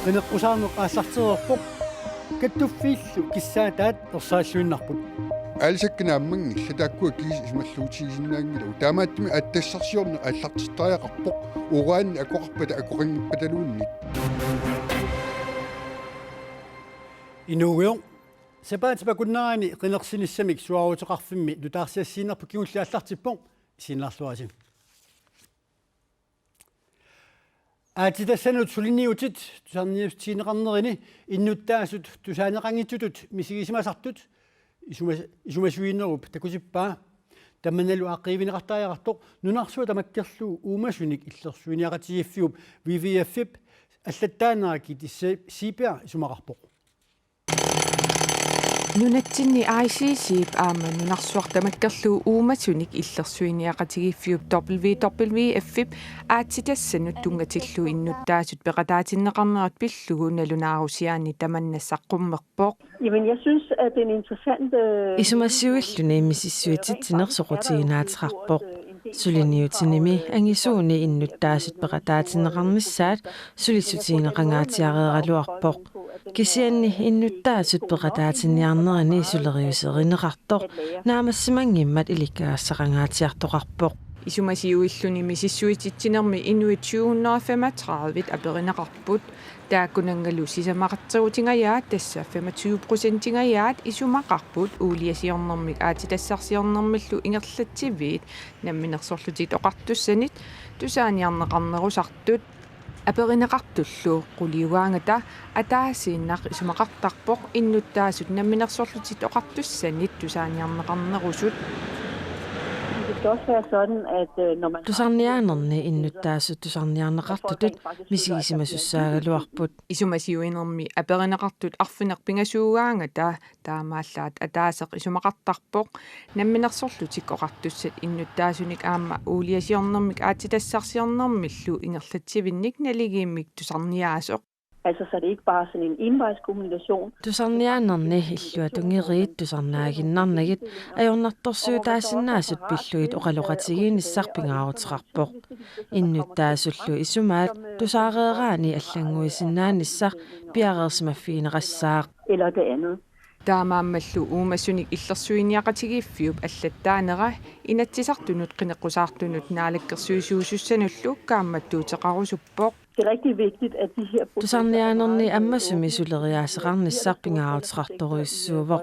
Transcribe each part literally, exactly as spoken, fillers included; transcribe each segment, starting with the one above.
Qineqqusaarneq aallartereerpoq. Kattuffiillu kissaataat ersaalluinnarput. Aalisakkat naammanngillat, taakkua kiisa isumalluutigisinnaanngilagut. Taamaattumik aatsitassarsiorneq aallartittariaqarpoq, uranit akoqarpata akoqanngippataluunniit. Inuugujoq. Sapaatip akunnerani qinersinissamik suaaruteqarfimmi nutaarsiassiinnarpoq kingulleq aallartippoq, isiginnaarluarisi. Aatsitassanut suliniutit tusarniussutigineqarnerini innuttaasut tusaaneqanngitsutut misigisimasartut isuma-, isumasuinerup takutippaa. Tamannalu aaqqiivigineqartariaqartoq nunarsuaq tamakkerlugu uumasunik illersuiniaqatigiiffiup W W F-ip allattaanera Gitte Se-, Seeberg isumaqarpoq. Nunatsinni I C C-p aamma nunarsuaq tamakkerlugu uumasunik illersuiniaqatigiiffiup W W F-ip aatsitassanut tunngatillugu innuttaasut peqataatinneqarnerat pillugu nalunaarusiaanni tamanna saqqummerpoq. Jamen, jeg synes, at det er en interessant, øh, Isumasiuilluni misissuititsineq soqutiginaateqarpoq. Suliniutinimi angisuuni innuttaasut peqataatinneqarnissaat sulissutigineqangaatsiareeraluarpoq. Kisianni innuttaasut peqataatinniarnerini suleriuserineqartoq naammassimanngimmat ilikkagassaqangaatsiartoqarpoq. Isumasiuilluni misissuititsinermi inuit syv hundrede og femogtredive aperineqarput. Taakkunanngalu sisamaqarterutingajaat, tassa femogtyve procentingajaat, isumaqarput uuliasiornermik aatsitassarsiornermillu ingerlatsiviit Namminersorlutik Oqartussanit tusaaniarneqarnerusartut. Aperineqartullu quliugaangata ataasiinnaq isumaqartarpoq innuttaasut Namminersorlutik Oqartussanit tusaaniarneqarnerusut. Det skal også være sådan, at, øh, når man Tusarniaanerni innuttaasut tusarniarneqartutut misigisimasussaagaluarput. Isumasiuinermi aperineqartut arfineq-pingasuugaangata taamaallaat ataaseq isumaqartarpoq Namminersorlutik Oqartussat innuttaasunik aamma uuliasiornermik aatsitassarsiornermillu ingerlatsivinnik naligiimmik tusarniaasoq. Altså, så det er ikke bare sådan en envejskommunikation. Tusarniaanerni illuatungeriit tusarnaaginnarnagit ajornartorsiutaasinnaasut pillugit oqaloqatigiinnissaq pingaaruteqarpoq. Innuttaasullu isumaat tusaareeraanni allannguisinnaanissaq piareersimaffigineqassaaq. Eller det andet. Taamaammallu uumasunik illersuiniaqatigiiffiup allattaanera Inatsisartunut Qineqqusaartunut Naalakkersuisuusussanullu kaammattuuteqarusuppoq. Det er rigtig vigtigt, at de her Tusarniaanerni ammasumik suleriaaseqarnissaq pingaaruteqartorujussuuvoq.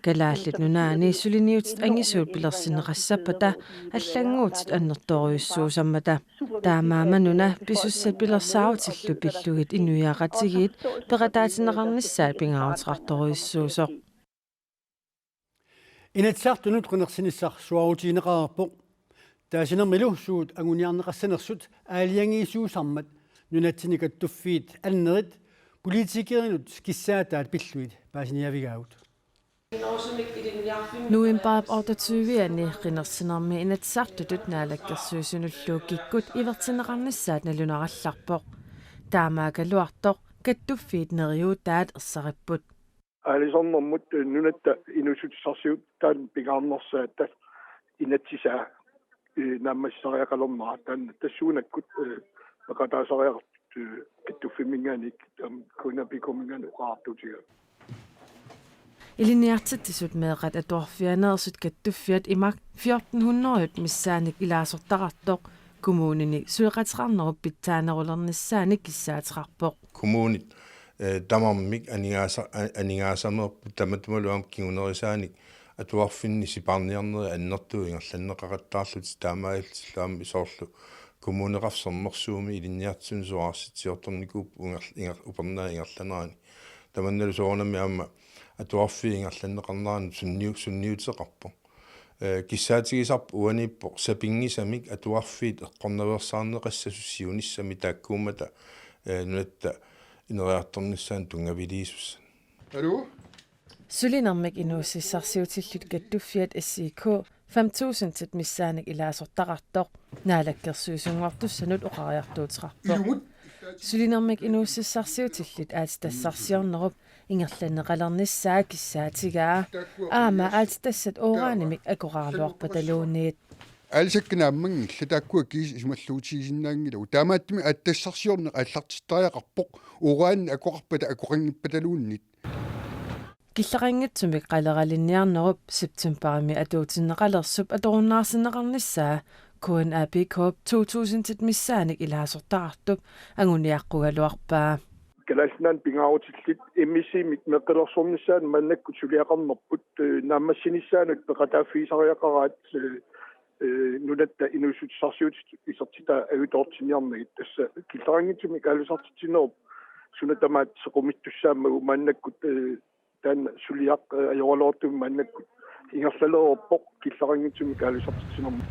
Kalaallit Nunaanni suliniutit angisuut pilersinneqassappata allannguutit annertoorujussuusammata. Taamaammanuna pisussat pilersaarutillu pillugit inuiaqatigiit peqataatinneqarnissaat pingaaruteqartorujussuusoq. Inatsisartunut qinersinissaq suaarutigineqareerpoq. Taasinermilu suut anguniarneqassanersut aalajangiisuusarmat nunatsinni kattuffiit annerit politikerinut kissaataat pillugit paasiniaavigaagut. Novembarip otteogtyve-ani qinersinermi Inatsisartutut Naalakkersuisunullu kikkut ivertinneqarnissaat nalunarallarpoq. Taamaakkaluartoq kattuffiit neriuutaat ersaripput. Aalisarnermut, eh, nunatta inuussutissarsiutit taanna pingaarnersaat tassa inatsisaa, eh, naammassisariaqalernera taanna tassuunakkut, eh, peqataasariaqartut, eh, kattuffimminngaanniit, am, K N A P K-minngaanniit oqariartuutigaat. Ilinniartitsisut meeqqat atuarfianeersut kattuffiat imak fjorten hundrede missaannik ilaasortaqartoq kommunini suleqateqarnerup pitsaanerulernissaannik kissaateqarpoq. Kommunit, eh, tamarmik aningaasa-, a-, aningaasameerput tamatumalu aamma kingunerisaanik atuarfinni sipaarniarnerit annertuut ingerlanneqaqattaarlutik taamaalillutillu aamma soorlu Kommuneqarfik Sermersuumi ilinniartitsisunut suaarsitsiortornikuupput inger-, inger-, upernaap ingerlanerani. Tamannalu soorunami aamma atuarfiit ingerlanneqarneranut sunniu-, sunniuteqarpoq. Eh, kissaatigisarput uaniippoq sapinngisamik atuarfiit eqqornaveersaarneqassasut siunissami taakkuummata, eh, nunatta ineriartornissaanut tunngaviliisussat. Aluu? Sulinermik inuussutissarsiutillit kattuffiat S I K fem tusindit missaannik ilaasortaqartoq Naalakkersuisunngortussanut oqariartuuteqarpoq. Ilumut. Sulinermik inuussutissarsiutillit aatsitassarsiornerup ingerlanneqalernissaa kissaatigaa. Aamma aatsitassat uranimik akoraaraluarpataluunniit. Aalisakkat naammanngillat, taakkua kiisa isumalluutigisinnaanngilagut. Taamaattumik aatsitassarsiorneq aallartittariaqarpoq, uranit akoqarpata akoqanngippataluunniit. Killeqanngitsumik qaleralinniarnerup septembarimi atuutinneqalersup atorunnaarsinneqarnissaa K N A P K-p to tusindit missaannik ilaasortaqartup anguniaqqugaluarpaa. Kalaallit Nunaanni pingaarutillit M S C-mik meeqqersornissaanut maannakkut suliaqarnerput, eh, naammassinissaanut peqataaffigisariaqaraat, eh, eh, nunatta inuussutissarsiutitut isertitaa ajutoortinniarnagit. Tassa killeqanngitsumik aalisartitsinerup suna tamaat sequmittussaammagu maannakkut, eh, taanna suliaq, eh, ajoraluartumik maannakkut ingerlalereerpoq killeqanngitsumik aalisartitsinermut.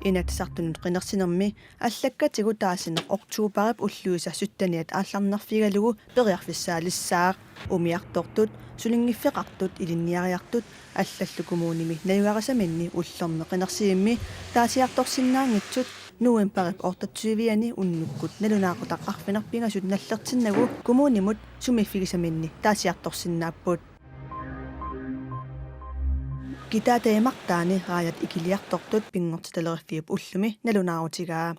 Inatsisartunut qinersinermi allakkatigut taasineq oktobarip ulluisa sytteniat aallarnerfigalugu periarfissaalissaaq. Umiartortut, sulinngiffeqartut, ilinniariartut allallu kommunimi najugarisaminni ullormi qinersivimmi taasiartorsinnaanngitsut novembarip otteogtyve-ani unnukkut nalunaaqutaq arfineq pingasut nallertinnagu kommunimut sumiiffigisaminni taasiartorsinnaapput. Kitaata imartaani raajat ikiliartortut Pinngortitaleriffiup ullumi nalunaarutigaa.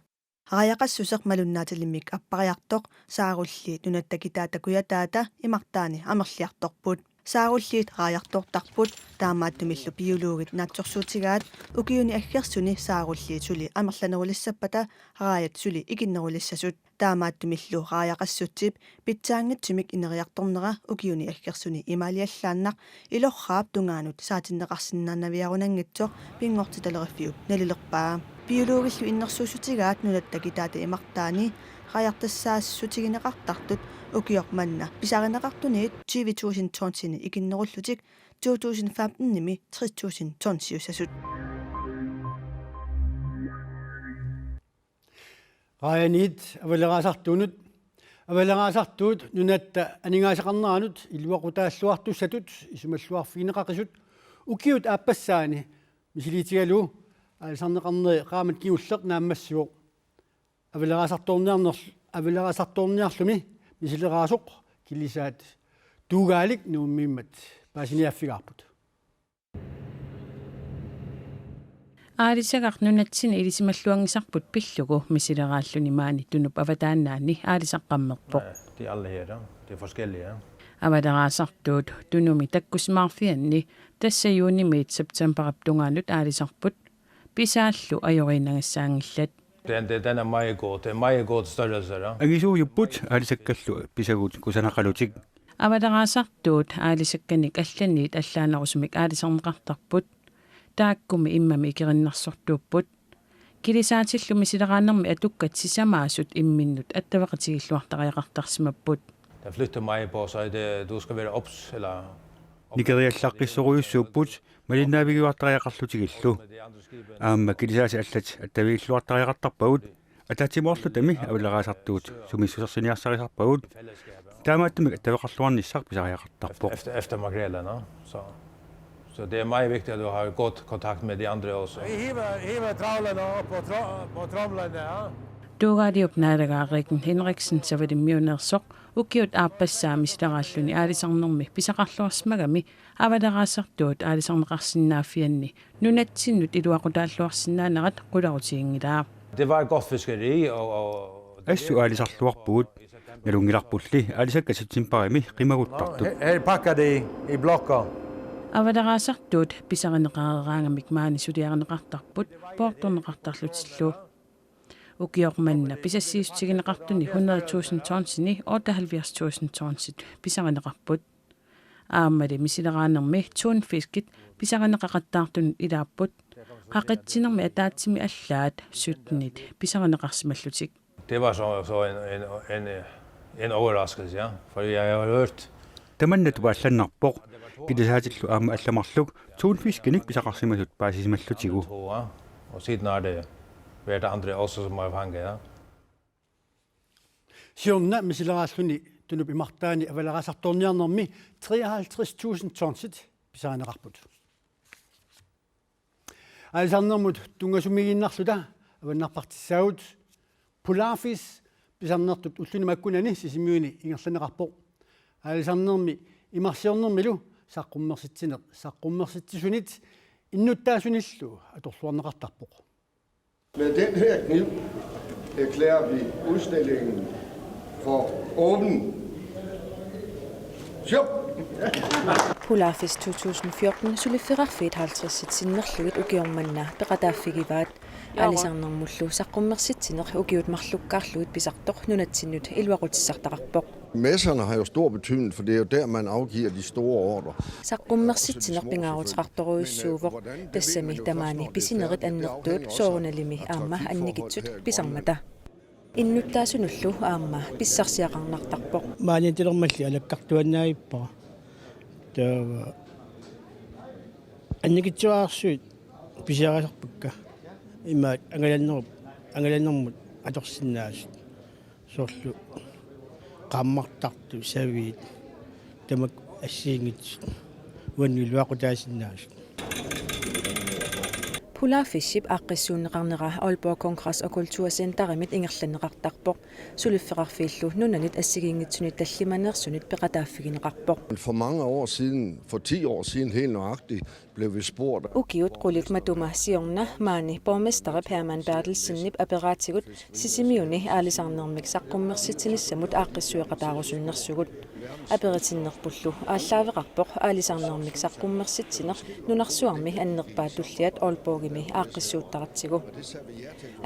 Raajaqassuseq malunnaatilimmik appariartoq saarulliit nunatta kitaata kujataata imartaani amerliartorput. Saarulliit raajartortarput, taamaattumillu biologit naatsorsuutigaat ukiuni aggersuni saarulliit suli amerlanerulissappata raajat suli ikinnerulissasut. Taamaattumillu raajaqassutsip pitsaanngitsumik ineriartornera ukiuni aggersuni imaaliallaannaq ilorraap tungaanut saatinneqarsinnaanaviarunanngitsoq Pinngortitaleriffiup nalilerpaa. Biologillu innersuussutigaat nunatta kitaata imartaani raajartassaassutigineqartartut ukioq manna pisarineqartuniit tyve tusind tonsinik ikinnerullutik to tusind femten-imi tres tusind tonsiussasut. Raajaniit avaleraasartuunut, avaleraasartuut nunatta aningaasaqarneranut iluaqutaalluartussatut isumalluarfigineqaqisut ukiut aappassaani misiliitigalugu aalisarneqarneri qaammat kingulleq naammassivoq. Avaleraasartoorniarnerl-, avaleraasartoorniarlumi misileraasoq kilisaat Tuugaalik Nuummiimmat paasiniaaffigaarput. Aalisagaq nunatsinni ilisimalluanngisarput pillugu misileraalluni maani Tunup avataannaani aalisaqqammerpoq. Nej, de er aldrig her, ja. Det er forskellige, ja. Avaleraasartuut Tunumi takkussimaarfianni tassa juunimiit septembarip tungaanut aalisarput, pisaallu ajoriinnagassaanngillat. Den, den, den er meget god. Det er meget god størrelse, ja. Angisuujupput aalisakkallu pisagut kusanaqalutik. Avaleraasartuut aalisakkanik allaniit allaanerusumik aalisarneqartarput. Taakkumi immami ikerinnarsortuupput. Kilisaatillu misileraanermi atukkat sisamaasut imminnut attaveqatigiilluartariaqartarsimapput. Den flytter meget på sig. Det, du skal være obs, eller Nikeriallaqqissorujussuupput malinnaavigiuartariaqarlutigillu. Aamma kilisaatit allat attavigiilluartariaqartarpagut, ataatsimoorlutami avaleraasartuut sumiissusersiniarsarisarpagut. Taamaattumik attaveqarluarnissaq pisariaqartarpoq. Efter, efter makrelerne, så, så det er meget vigtigt, at du har god kontakt med de andre også. Hiver, hiver trawlerne op på, tro, på tromlerne, ja. Tuugaaliup naalagaa Regen Henriksen Savalimmiuneersoq ukiut aappassaa misileraalluni aalisarnermi pisaqarluarsimagami avaleraasartuut aalisarneqarsinnaaffianni nunatsinnut iluaqutaalluarsinnaanerat qularutiginngilaa. Det var et godt fiskeri, og, og Assut aalisarluarpugut, nalunngilarpulli aalisakkat septembarimi qimaguttartut. Her, her pakker de i blokker. Avaleraasartuut pisarineqareeraangamik maani suliarineqartarput poortorneqartarlutillu. Ukioq manna pisassiissutigineqartuni hundrede tusind tonsini otteoghalvfjerds tusind tonsit pisarineqarput. Aammali misileraanermi tunfiskit pisarineqaqattaartunut ilaapput. Qaqitsinermi ataatsimi allaat syttenit pisarineqarsimallutik. Det var så, så en, en, en, en overraskelse, ja. Fordi jeg har hørt Tamanna tupaallannarpoq, kilisaatillu aamma allamarluk tunfiskinik pisaqarsimasut paasisimallutigu. To, ja. Og siden har det været andre også, som har fanget, ja. Siorna misileraalluni Tunup imartaani avaleraasartoorniarnermi treoghalvtreds tusind tonsit pisarineqarput. Aalisarnermut tunngasumiiginnarluta avannarpartissaagut. Polarfish pisarnertut ulluni makkunani Sisimiuni ingerlanneqarpoq. Aalisarnermi imarsiornermilu saqqummersitsineq saqqummersitsisunit innuttaasunillu atorluarneqartarpoq. Med den her kniv erklærer vi udstillingen for åben. Sjov! Polarfest to tusind fjorten suliffeqarfiit halvtredsit sinnerlugit ukioq manna peqataaffigivaat. Aalisarnermullu saqqummersitsineq ukiut marlukkaarlugit pisartoq nunatsinnut iluaqutissartaqarpoq. Messerne har jo stor betydning, for det er jo der, man afgiver de store ordre. Saqqummersitsineq pingaaruteqartorujussuuvoq, tassami tamaani pisinerit annertuut soorunalimi aamma annikitsut pisarmata. Innuttaasunullu aamma pissarsiaqarnartarpoq. Maaniittulermalli alakkartuaannaavippara. Taava annikitsuararsuit pisiarisarpakka. Imaat angalanerup, angalanermut atorsinnaasut. Soorlu qaammartartut, saviit, tamakku assigiinngitsut uannut iluaqutaasinnaasut. Polarfestip aaqqissuunneqarnera Aalborg Kongres- og Kulturcenterimit ingerlanneqartarpoq. Suliffeqarfiillu nunanit assigiinngitsunit tallimaneersunit peqataaffigineqarpoq. For mange år siden, for ti år siden helt nøjagtigt, blev vi spurgt. Ukiut qulit matuma siorna maani borgmesterip Hermann Berthelsenip aperaatigut Sisimiuni aalisarnermik saqqummersitsinissamut aaqqissueqataarusunnersugut. Aperitinnerpullu aallaaveqarpoq aalisarnermik saqqummersitsineq nunarsuarmi annerpaat tulliat Aalborgimi aaqqissuuttaratsigu.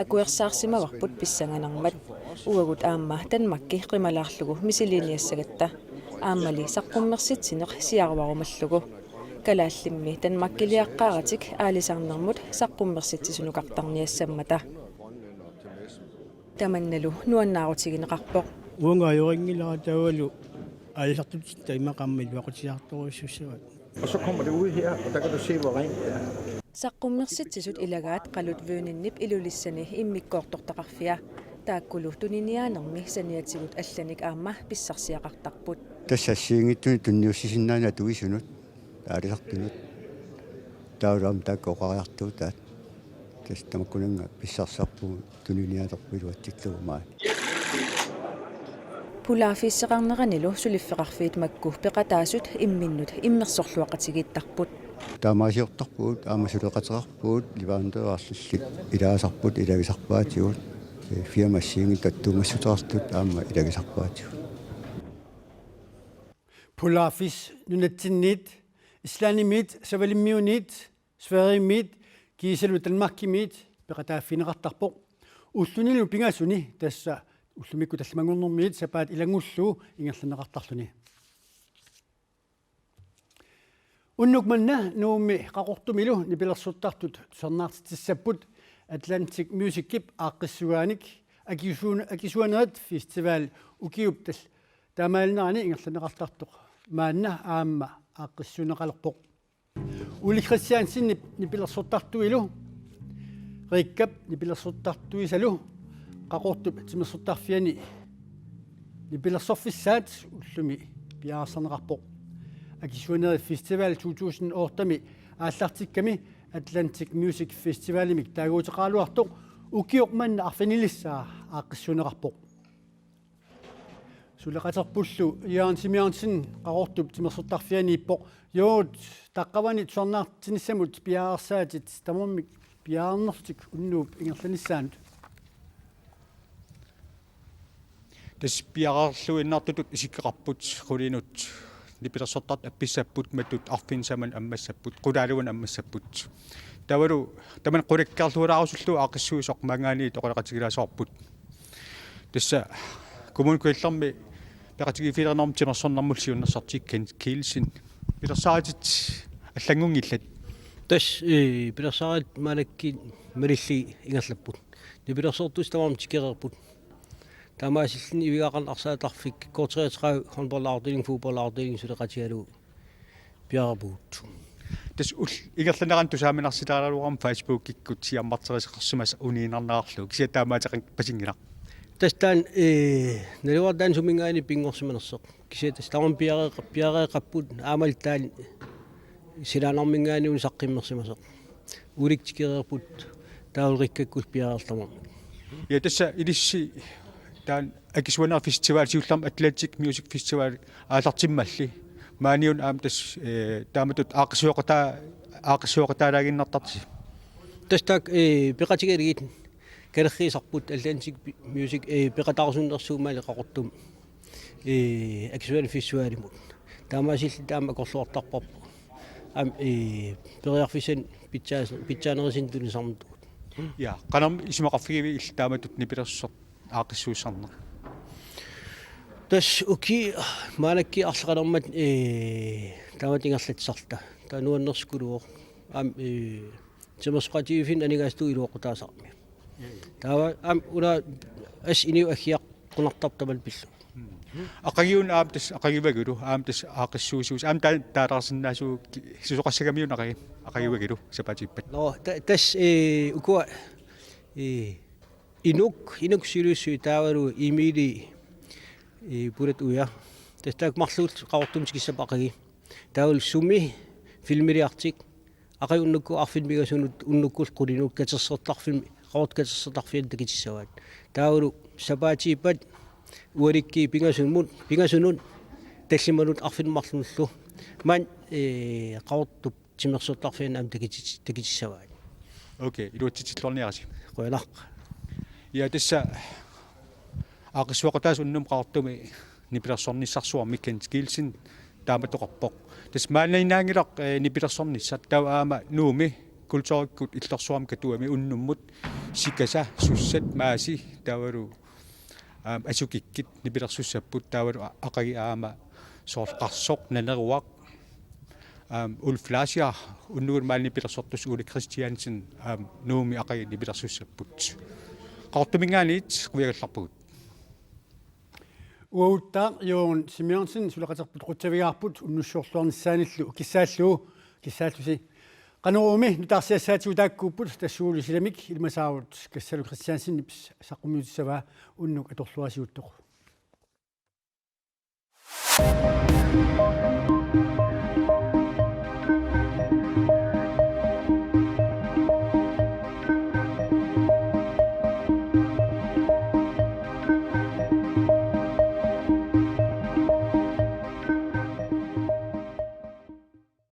Akuersaarsimavarput pissanganarmat. Uagut aamma Danmarki qimalaarlugu misiliiniassagatta. Aammali saqqummersitsineq siaruarumallugu. Kalaallimmi Danmarkiliaqqaaratik aalisarnermut saqqummersitsisunukartarniassammata. Tamannalu nuannaarutigineqarpoq. Uanga ajorinngilaq taavalu aalisartut taimaqarmat iluaqutigisartorujussuussavat. Og så kommer det ud her, og der kan du se, hvor rent det er. Saqqummersitsisut ilagaat Qalutveninip Ilulissani immikkoortortaqarfia. Taakkulu tuniniaanermi saniatigut allanik aamma pissarsiaqartarput. Tassa assigiinngitsunik tunniussisinnaaneq atuisunut, aalisartunut. Taavalu aamma taakku oqariartuutaat. Tassa tamakkunannga pissarsiarpugut tuniniaanerput iluatsillugu maani. Polarfesteqarneranilu suliffeqarfiit makku peqataasut imminnut immersorluaqatigiittarput. Taamaasiortarpugut, aamma suleqateqarpugut, leverandørerlillit ilaasarput ilagisarpaatigut, firma assigiinngitsut attuumassuteqartut aamma ilagisarpaatigut. Polarfest nunatsinniit, Islandimiit, Savalimmiuniit, Sverigemiit, kiisalu Danmarkimiit peqataaffigineqartarpoq. Ullunilu pingasuni, tassa ullumikkut tallimanngornermiit sapaat ilanngullugu ingerlanneqartarluni. Unnuk manna Nuummi Qaqortumilu nipilersortartut tusarnaartitsissapput Atlantic Musicip aaqqissuugaanik akisuun-, akisuanerit festival ukiup tal-, taamaalinerani ingerlanneqartartoq maanna aamma aaqqissuunneqalerpoq. Ole Christiansenip nipilersortartuilu, Riikkap nipilersortartuisalu, Qaqortup timersortarfiani nipilersorfissaat ullumi piareersarneqarpoq. Akisuanerit Festival to tusind otte-mi aallartikkami Atlantic Music Festivalimik taaguuteqaraluartoq ukioq manna arfinilissaa aaqqissuunneqarpoq. Suleqaterpullu Jørgen Simonsen Qaqortup timersortarfianiippoq. Jørgen, taqqavani tusarnaartitsinissamut piareersaatit, tamarmik piareernertik unnuup ingerlanissaanut. Tassa piareerluinnartutut isikkoqarput qulinut. Nipilersortartut appissapput, matut arfineq-samanut ammassapput, qulaaluanut ammassapput. Taavalu tamanna qulakkeerlualaarusullugu aaqqissuisoq maanngaanniit oqaloqatigilaasoqarput. Tassa Kommune Kujallermi peqatigiiffilerinermut timersornermullu siunnersortiit Kent Kielsen. Pilersaarutit allanngunngillat. Tassa, ee, pilersaarutit maannakkut malillugit ingerlapput. Nipilersortussat tamarmik tikereerput. Taamaasilluni ivigaaqarneq arsaattarfik K treogtredive håndboldafdeling, fodboldafdeling suleqatigalugu piareerpugut. Tassa ul-, ingerlanerani tusaaminarsilaaraluarama Facebookikkut siammarterisoqarsimasoq uniinnarnerarlugu. Kisianni taamaattoqanngilaq, pasinngilaq. Tassa taanna, ee, naluara taanna suminngaanniit pinngorsimanersoq. Kisianni tassa tamarmik piareeqa-, piareeqapput aammalu taanna silaannarminngaanniit una saqqummersimasoq. Ulikkut tikereerput, taava Riikkakkullu piareerput tamarmik. Ja, tassa ilissi taanna akisuanerit festival siullermik Atlantic Music Festival aallartimmalli. Maaniuna aamma tassa, eh, taamatut aaqqissuuqataa-, aaqqissuuqataalaaginnartartisi. Tassa taakku, eh, peqatigalugit kalerriisarput Atlantic Music, eh, peqataarusunnersuummali Qaqortumi, eh, akisuani festivalimut. Taamaasilluta aamma akorluartarparput. Aamma, eh, periarfissanik pitsaas-, pitsaanerisinnut tunisarnertut. Ja, qanormi isumaqarfigivigit illit taamatut nipilersorneq aaqqissuussarneq? Tassa ukiut maannakkut arlaqalermat, eh, taamatut ingerlatsisarluta. Taava nuannersuukuluvoq. Aamma, eh, timersoqatigiiffinni aningaasatut iluaqutaasarami. Taava aamma una assut inuit aggiaqqunartarput tamanna pillugu. Aqaguuna aamma tassa aqagivagulu, aamma tassa aaqqissuussisuusi, aamma taa-, taalaarsinnaasuuvoq, susoqassagamiuna aqagi-, aqagivagulu sapaatiippat. Nå, ta-, tassa, eh, ukua, eh, Inuk, Inuk Siuliussuit taavalu Emil, eh, Pulat Uja. Tassa taakku marluullutik Qaqortumi tikissapput aqagu. Taavalu sumi filmiliartik, aqagu unnukkut arfineq-pingasunut, unnukkut qulinut katersortarfimmi, Qaqortoq katersortarfiani takutissavaat. Taavalu sapaatiippat ualikkut pingasunut, pingasunut tallimanut arfineq-marlunullu. Maani, eh, Qaqortup timersortarfiani aamma takutit-, takutissavaat. Okay, iluatsitsilluarniarisi. Qujanaq. Ja, tassa aaqqissuuqataasut unnummut Qaqortumi nipilersornissarsuarmik Kent Kielsen taamatoqarpoq. Tassa maaniinnaanngilaq, eh, nipilersornissaq, taava aamma Nuummi kulturikkut illorsuarmi Katuami unnummut Sikasa, Sussat, Maasi taavalu, aamma, Asukikkut nipilersussapput, taavalu a-, aqagu aamma soorlu Qarsoq, Naneruaq, aamma, Ulf Lassier, unnugu maani nipilersortussaq Ole Kristiansen, aamma, Nuummi aqagu nipilersussapput. Qaqortuminngaanniit quiagallarpugut. Uaguttaaq Jørgen Simonsen suleqaterput qutsavigaarput unnussiorluarnissaanillu kissaallugu, kissaallusi. Qanorooq-mi nutaarsiassaatigut taakkuupput, tassuugulu silamik ilimasaarut Kassalu Kristiansenip saqqummiutissavaa unnuk atorluarsiuttoq.